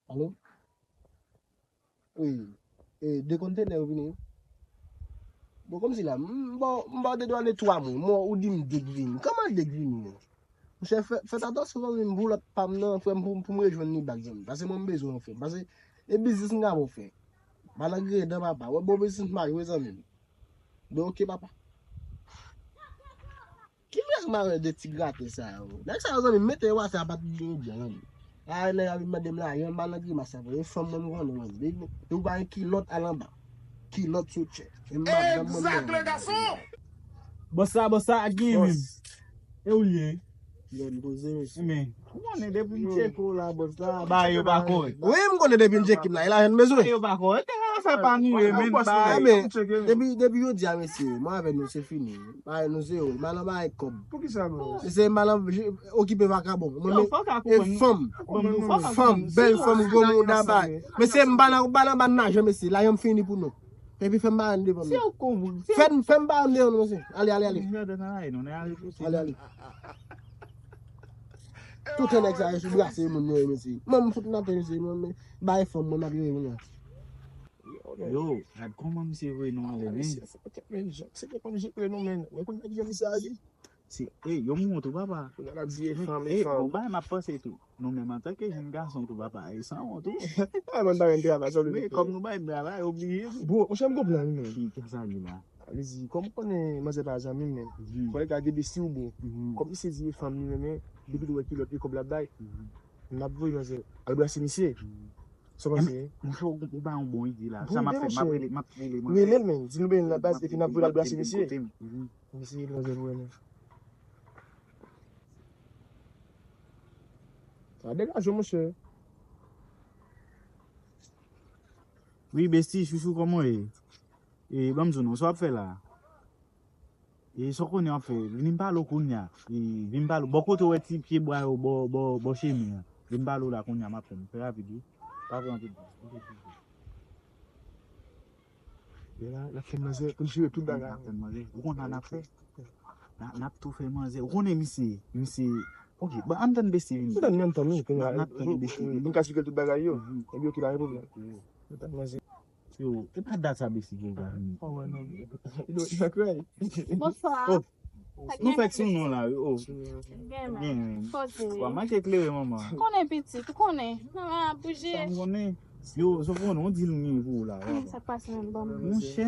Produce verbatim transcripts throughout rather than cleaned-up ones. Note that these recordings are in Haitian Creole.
Alo? Wi. E, de kontenè yo vini. Bon, kòmsi la, m ba w de dwane twa mwa, mwen, ou di m de k vini. Kòman de k vini? Monchè, fè, fè atansyon zanmi m pou lòt pa m nan, frè m, pou, pou m rejwenn li bak zanmi m. Paske mwen m bezwen w frè m. Paske e biznis m ka ba w fè. Malgre dan papa, wè bon biznis m a jwe zanmi m. Ben oke papa. Ki mèg mare de ti gratè sa yo? Nèg sa yo zanmi m mete yo ase a pati de medya zanmi m. A nèg ap vin mande m lajan, m pa nan grimas sa vre. E fanm mwen m konnen mwen. Depi ou pa gen kilòt al anba. Kilòt sou tchè. E m ap janm mande lajan. Bòs sa, bòs sa ak gen menm. E ou ye? Yo m poze mesye. Men, ou konnen depi m tcheke w la, bòs la, bagay yo pa kòrèk. Wi, m konnen depi m tcheke m la, e lajan m bezwen. Bagay yo pa kòrèk. Nèg la fè pa nou ye, men, bagay. Men, depi, depi jodi a, mesye, mwen avè nou, se fini. Bagay nou se yo, m pa nan bagay kòb. Poukisa, bro? Se m pa nan okipe vakabon. Mwen, men, e fanm. Fanm, bèl fanm, gwo mouda, bagay. Mesye, m pa nan, m pa nan ba n lajan, mesye. Lajan m fini pou nou. Epi fè m ba n devan nou. Fè m, fè m ba n devan nou, mesye. Ale, ale, ale. Ale, ale. Tout nèg sa yo sou brase moun yo, mesye. Mwen, m fout nan tè, mesye. Mwen, men, bay fanm, mwen, m ap jere moun nan. Yo, gad kòman misye voye nou anlè, men. Se te konn jere nou, men. Mwen konn nèg jan misye aji. Se, ey, yo m wont tou, papa. Kounye a l ap di e fanm, e fanm. Bon, bagay m ap panse tou. Nou menm antanke jenn gason tou, papa, e san wont tou. Ay, mwen pa renmen travay, sa w vle. Men kòm nou bay travay, oblije. Bon, monchè, m gon plan wi, men. Ki, ki sa li la? Li di, kòm ou konnen manzè pa zanmi m, men. Fò l ka gen de si ou bon. Kòm misye di e fanm li renmen, depi l wè kilòt e kòb l ap bay. M ap voye manzè al brase misye. Sa w panse? Monchè, ou, ou ba yon bon ide la. Sa m ap fè, m ap rele, m ap rele manzè. Rele l, men. Di nou benyen nan baz, epi n ap voye l al brase misye. Misye, manzè pou renmen. Sa degaje w, monchè. Wi, besti, chouchou, kòman w ye? E, ban m di w non, sa w ap fè la? E, sa w konnen w ap fè? Vin m pale w kounye a. E, vin m pale w. Bò kote w wè ti pye bwa yo, bò, bò, bò chemen an. Vin m pale w la kounye a, m ap fè. M fè rapid, wi. Pa pran anpil tan. Oke, chouchou. E la, n ap fè manzè pou n jere tout bagay. N ap fè manzè. Ou konn sa n ap fè? N ap, n ap tou fè manzè. Ou konnen misye, misye. Oke, bon, ann tann besti vini. Ann tann, ann tann, wi. N ap tann besti vini. Nou ka siveye tout bagay yo. Epi oke, pa gen pwoblèm. Ann tann manzè. Yo, e pa dat sa besti vini. Bonswa. Nou fèk sou non la, wi. Gen men. Gen men. Poze. Wa manke klere, manman. Konnen pitit, ou konnen. Manman ap bouje. Sa m konnen. Yo, sa w konnen, on di l gen pou ou la. Sa k pase menm, ban m. Monchè,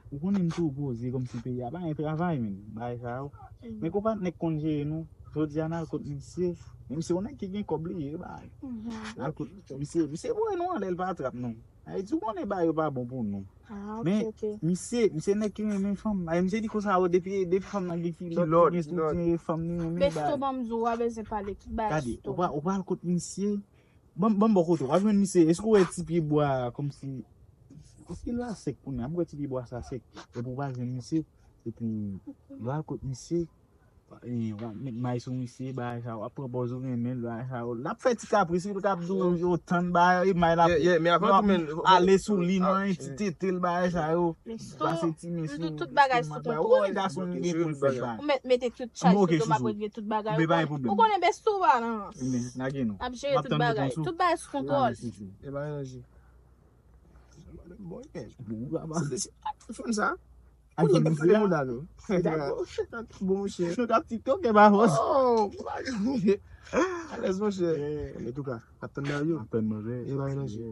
ou konnen m tou poze kòmsi peyi a pa gen travay, men. Bagay sa yo. Men konpa nèg konn jere nou. Jodi a n al kot misye. Men misye, on nèg ki gen kòb li ye, bay. N al kot misye. Misye voye nou anlè, l pa trap nou. Ayiti, ou konnen bagay yo pa bon pou nou. Men, misye, misye nèg ki renmen fanm. Ay, misye di konsa, o, depi, depi fanm nan gen kilòt, li gen soutyen, fanm li renmen. Besto, ban m di w, w a bezwen pale tout bagay sou tou. Ou pral kot misye. Ban m, ban m bò kote w. W a jwenn misye. Èske w wè ti pye bwa a kòmsi. Èske l la sèk kounye a? M wè ti pye bwa sa sèk. Epi w pral jwenn misye. Epi, w al kot misye. E, w ap met may sou misye, bagay sa yo, w ap pran pòz ou renmen l, bagay sa yo. L ap fè ti kapris, wi, l ap di w yo tann bagay, e may l ap ale sou li, nan ti tete l, bagay sa yo. Pase ti men sou tout bagay sou kontwòl. Ou mèt mete tout chay sou do m, ap regle tout bagay. Ou konnen bèstou pa nan. Ap jere tout bagay. Tout bagay sou kontwòl. Fòn sa. Ak ki misye a? Bon, monchè. Chante ap TikTok, e pa fòs. Oh, alèz, monchè. Antouka, n ap tann Mario. N ap tann manzè. E pa manje.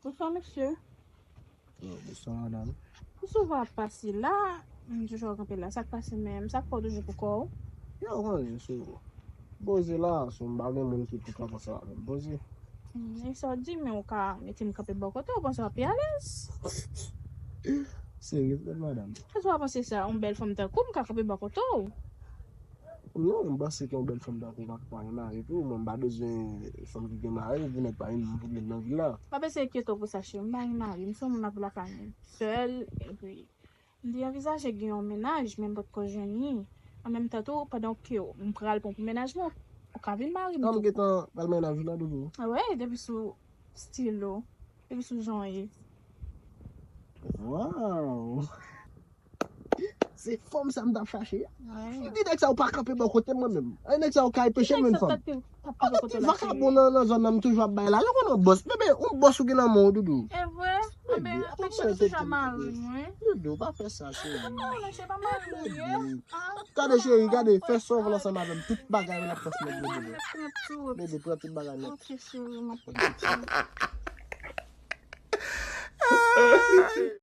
Bonswa, mesye. Bonswa, madanm. Ou souvan ap pase la, m toujou ap kanpe la. Sa k pase menm? Sa k fè w toujou pou kò w? Yo, konnen, sou poze la, sou m pa gen moun ki pou kanpe ansanm avè m poze. E sa w di, men ou ka mete m kanpe bò kote w, ou panse w ap pi alèz? Serye, frè madanm. Èske w pa panse sa, yon bèl fanm tankou m ka kanpe bò kote w? Non, m panse ke yon bèl fanm tankou w pa, pa gen mari tou, mwen m pa bezwen fanm ki gen mari, pou nèg pa gen pwoblèm nan vil la. Pa bezwen enkyete w pou sa, cheri, m pa gen mari, m se yon moun ap viv lakay mwen sèl, epi M te anvizaje gen yon mennaj, men m potko jwenn li. An menm tan tou, pandan ke w, m pral pran pou mennaj mwen, ou ka vin mari m tou. An m gentan pral mennaj ou la, doudou. A wè, depi sou stil ou, depi sou jan w ye. Waw! Se fanm sa m t ap chache a. M di nèg sa yo pa kanpe bò kote m mwen menm. Ay, nèg sa yo ka anpeche m jwenn fanm. Antanke vakabon nan, nan zòn nan, m toujou ap bay lajan, ou konn yon bòs. Bebe, yon bòs ou gen nan men w, Doudou. E vre? Bebe, apre cheri, toujou ap mare m, wi. Doudou, pa fè sa, cheri. Non, non, se pa mare m ye. Gade, cheri, gade, fè sa w vle ansanm avè m. Tout bagay, m ap transmèt, bebe. Bebe, pran tout bagay nèt. Ok, cheri, m ap pran tout.